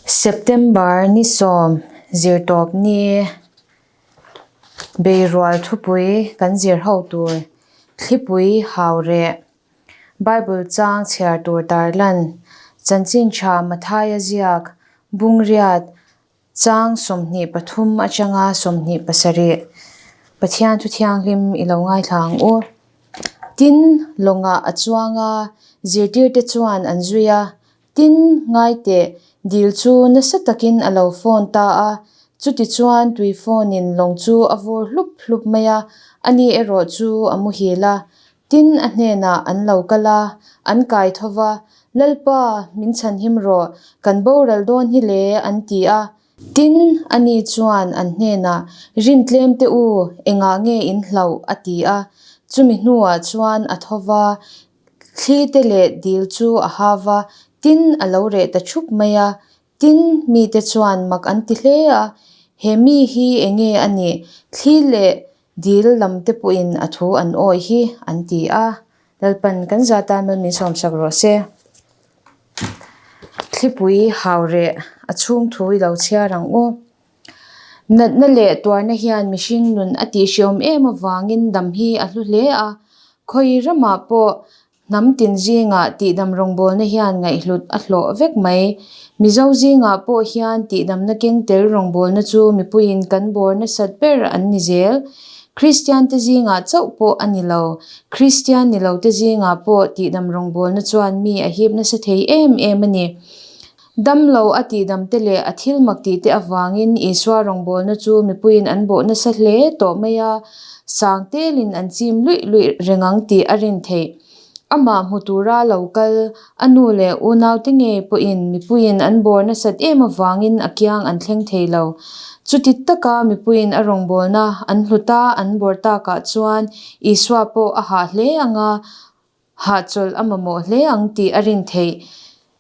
September ni sawm zirtawp ni beirual thupui kan zir ho tur thlipui hau reh Bible chang chhiar tur tarlan chanchin tha Mathaia ziak Bungriat Chang 23 atanga 27 Pathian thu thianghlim i lo ngaithla ang u. Tin, lawngah a chuang a, zirtirte chuan an zui a. Tin, ngaiteh, dil chu nasa takin a lo phone ta a. Chutichuan tui phone in lawng chu a vur hlup hlup mai a, ani erawh chu a muhil a. Tin, a hnenah an lo kal a, an kai tho va, Lalpa, min chhanhim rawh, kan boral dawn hi le, an ti a. Tin, ani chuan an hnenah, Rin tlem teh u, engah nge in hlauh? a ti a. Chumi hnuah chuan a tho va, thli te leh dil chu a ha va, tin, a lo reh ta thup mai a. Tin, mite chuan mak an ti hle a, He mi hi enge a nih? Thli leh dil lam te pawhin a thu an awih hi, an ti a. Lalpan kan za tan mal min sawmsak rawh se. Thlipui hau reh a chhung thu i lo chhiar ang u. Natna leh tuarna hian mihring nun a tihhriawm em avangin dam hi a hlu hle a. Khawi ramah pawh Hnam tin zingah tihdam rawngbawlna hian ngaihhlut a hlawh vek mai. Mizo zingah pawh hian tihdamna keng tel rawngbawlna chu mipuiin kan bawr nasat ber an ni zel. Kristiante zingah chauh pawh a ni lo. Kristian ni lote zingah pawh tihdam rawngbawlna chuan mi a hip nasa thei em em a ni. Damlo a tihdamte leh a thil mak tihte avangin Isua rawngbawlna chu mipuiin an bawh nasa hle tawh mai a, sang telin an chim luih luih reng ang tih a rin theih. Amah hmu tura lo kal, a nu leh unaute ngei pawhin mipuiin an bawr nasat em avangin a kiang an thleng thei lo. Chuti taka mipuiin a rawngbawlna an hlut a, an bawr takah chuan Isua pawh a hah hle ang a, Hahchawlh a mamawh hle ang tih a rin theih.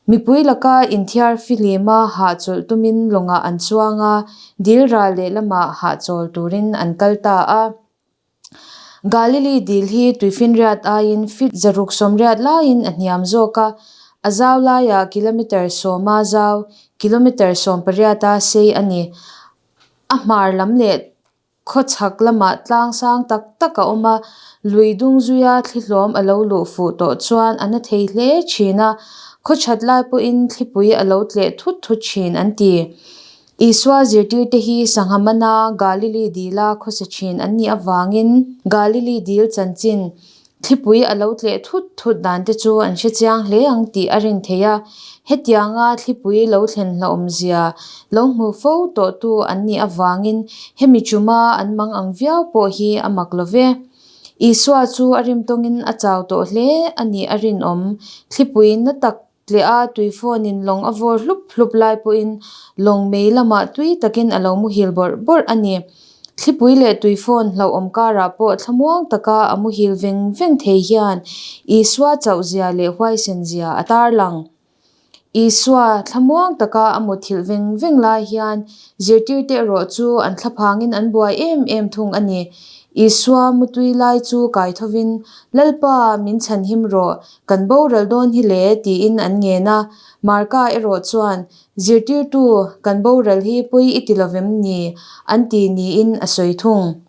Mipui laka inthiar fihlima hahchawlh tumin lawngah an chuang a, dil ral lehlamah hahchawl turin an kal ta a. Galili dil hi tuifinriat aiin feet 680 laiin a hniam zawk a, a zau laiah kilometre sawma zau, kilometre sawmpariata sei a ni. A hmar lam leh Khawchhak lamah tlang sang tak tak a awm a, lui dung zuia thli hlawm a lo luh fuh tawh chuan a na thei hle thin a, khawchhat lai pawhin thlipui a lo tleh thut thut thin an ti. Isua zirtirte hi sangha mana Galili dila khawsa thin an nih avangin Galili dil chanchin Thlipui a lo tleh thut thut dan te chu an hre chiang hle ang tih a rin theih a, hetianga thlipui lo thlen hlauhawmzia lo hmu fo tawhtu an nih avangin hemi chuma an mang ang viau pawh hi a mak lo ve. Isua chu a rimtawngin a chau tawh hle a nih a rinawm. Thlipui na tak Tleh a tui phone in lawng a vawr hlup hlup lai pawhin lawng mei lamah tui takin a lo muhil bawrh bawrh a ni. Thlipui leh tui phone hlauhawm karah pawh thlamuang taka a muhil veng veng thei hian Isua chauh zia leh huaisen zia a tarlang. Isua thlamuang taka a muthilh veng veng lai hian zirtirte erawh chu an thlaphangin an buai em em thung a ni. Isua mutui lai chu kai thovin, Lalpa, min chhanhim rawh, Kan boral dawn hi le, tiin an ngen a. Marka erawh chuan, Zirtirtu, kan boral hi pawi i ti lovem ni? an ti niin a sawi thung.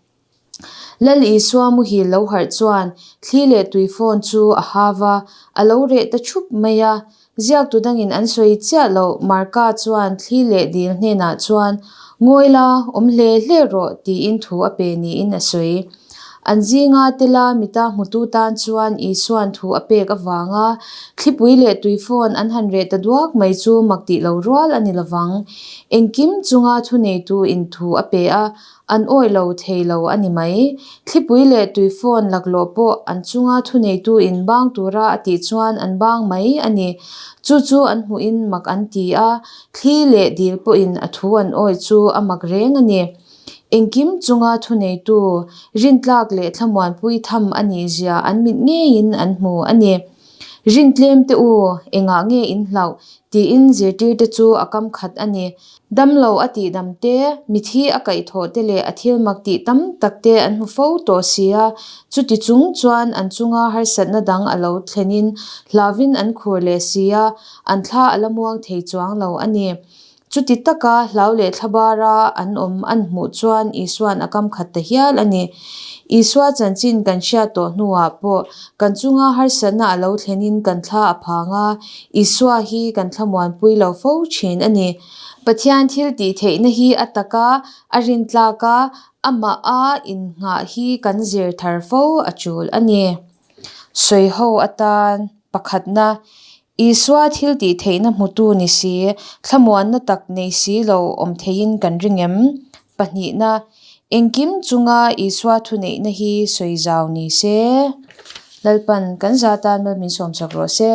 Lal Isua muhil lo harh chuan thli leh tui phone chu a ha va, a lo reh ta thup mai a. Ziaktu dangin an sawi chiah loh Marka chuan thli leh dil hnenah chuan, Ngawi la, awm hle hle rawh, tiin thu a pe niin a sawi. An zinga tela mita hmutu tan chuan Isua'n thu a pek avanga thlipui leh tuifawn an han reh ta duak mai chu mak tih lo rual a ni lovang. Engkim chunga thuneitu in thu a pe a, an awih lo thei lo a ni mai. Thlipui leh tuifawn laklawh pawh an chunga thuneitu in bang tura a tih chuan an bang mai a ni. Chu chu an hmuhin mak an ti a, thli leh dil pawhin a thu an awih chu a mak reng a ni. Engkim chunga thuneitu, rintlak leh thlamuanpui tham a nih zia an mit ngeiin an hmu a ni. Rin tlem te u, engah nge in hlauh? tiin zirtirte chu a kam khat a ni. Damlo a tihdam te, mithi a kaihthawh te leh a thil mak tih tam tak te an hmu fo tawh si a, chuti chung chuan an chunga harsatna dang a lo thlenin hlauvin an khur leh si a, an thla a la muang thei chuang lo a ni. Chuti taka hlau leh thlabara an awm an hmuh chuan Isua'n a kam khat ta hial a ni. Isua chanchin kan hriat tawh hnuah pawh kan chunga harsatna a lo thlenin kan thla a phang a, Isua hi kan thlamuanpui lo fo thin a ni. Pathian thil tih theihna hi a taka a rintlak a, amaha innghah hi kan zir thar fo a tul a ni. Sawiho atan pakhatna Isua thil tih theihna hmutu ni si, thlamuanna tak nei si lo awm theiin kan ring em? Pahnihna, engkim chunga Isua thuneihna hi sawi zau ni se. Lalpan kan za tan mal min sawmsak rawh se.